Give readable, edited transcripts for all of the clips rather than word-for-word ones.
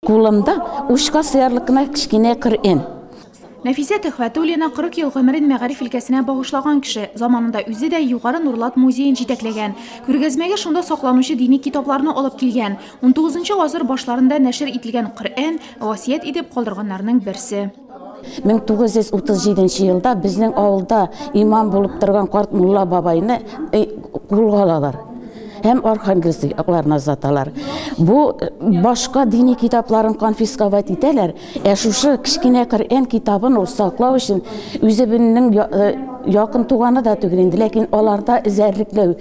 Кулымда учка сыярлык кына кечкенә Коръән. Нәфисә Төхвәтуллина 40 ел гомерен мәгариф өлкәсенә багышлаган кеше. Заманында үзе дә Югары Нурлат музеен җитәкләгән. Күргәзмәгә шунда сакланучы дини китапларны алып килгән. 19 гасыр башларында нәшер ителгән Коръән васыять итеп калдырганнарның берсе. 1937 елда безнең авылда имам булып торган карт мулла бабайны кулга алалар һәм Архангельск якларына озаталар. Бу башка дини китапларын конфисковать итәләр, ә шушы кечкенә Коръән китабын ул саклау өчен үзебезнең якын туганы да түгел инде, ләкин аларда эзәрлекләү,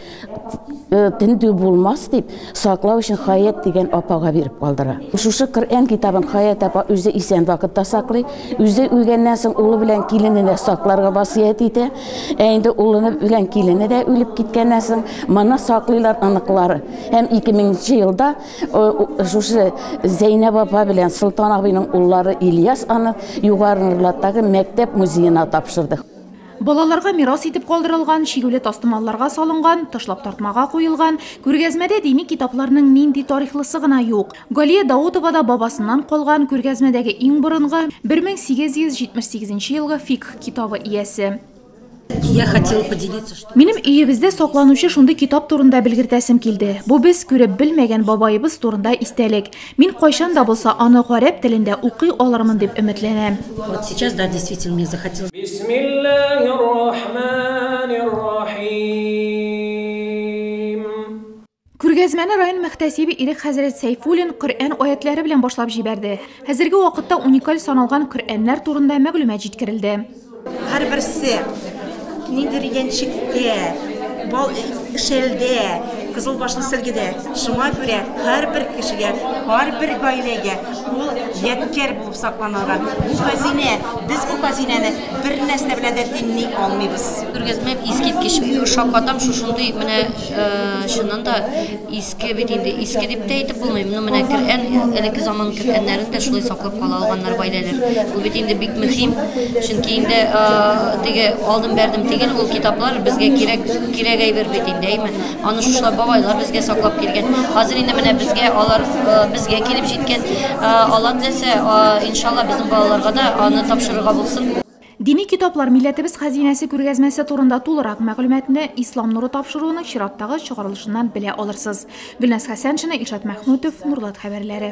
тентү булмас дип, саклау өчен Хаят дигән апага биреп калдыра. Шушы Коръән китабын Хаят апа үзе исән вакытта саклый, үзе үлгәннән соң улы белән килененә сакларга васыять итә. Ә инде улы белән килене дә үлеп киткәннән соң, моны саклыйлар оныклары. Һәм 2000 елда шушы Зәйнәб апа белән Солтан абыйның уллары Ильяс аны Югары Нурлаттагы мәктәп музеена тапшырды. Балаларга мирас итеп калдырылган, чигүле тастымалларга салынган, тышлап тартмага куелган, күргәзмәдә дини китапларның нинди тарихлысы гына юк. Галия Даутова да бабасыннан калган күргәзмәдәге иң борынгы 1878 елгы фикх китабы иясе. Я хотела поделиться, что Минем өебездә сакланучы шундый китап турында белгертәсем килде. Бу без күреп белмәгән бабаебыз турында истәлек. Мин кайчан да булса аны гарәп телендә укый алырмын дип өметләнәм. Вот сейчас, да, действительно, мне захотелось. بسم الله الرحمن الرحيم. Күргәзмәне район мөхтәсибе Ирек хәзрәт Сәйфуллин Коръән аятлары белән башлап җибәрде. Хәзерге вакытта уникаль саналган Коръәннәр турында мәгълүмат җиткерелде. Һәрберсе ниндидер янчектә, бал шәлдә, кызыл башлы сөлгедә. Шуңа күрә һәрбер кешегә, һәрбер гаиләгә ул ядкәр булып сакланырга. Бу хәзинә, без бу хәзинәне бер нәрсә белән дә тиңли алмыйбыз. Күргәзмә искиткеч, шаккатам шушындый менә, чыннан да иске бит инде, иске дип тә әйтеп булмый. Ну менә Коръән, элекке заман Коръәннәрен дә шулай саклап кала алганнар гаиләләр. Ул бит инде бик мөһим, чөнки инде теге алдым бәрдем түгел, ул китаплар безгә кирәк, кирәк әйбер бит инде, әйме? Аны шушылай бабайлар безгә саклап килгән. Хәзер инде менә безгә алар безгә килеп җиткән. Алла теләсә, иншалла безнең балаларга да аны тапшырырга булсын. Дини китаплар милләтебез хәзинәсе күргәзмәсе турында тулырак мәгълүматны Ислам нуры тапшыруының чираттагы чыгарылышыннан белә алырсыз. Гөлназ Хәсәншина, Илшат Мәхмүтов, Нурлат хәбәрләре.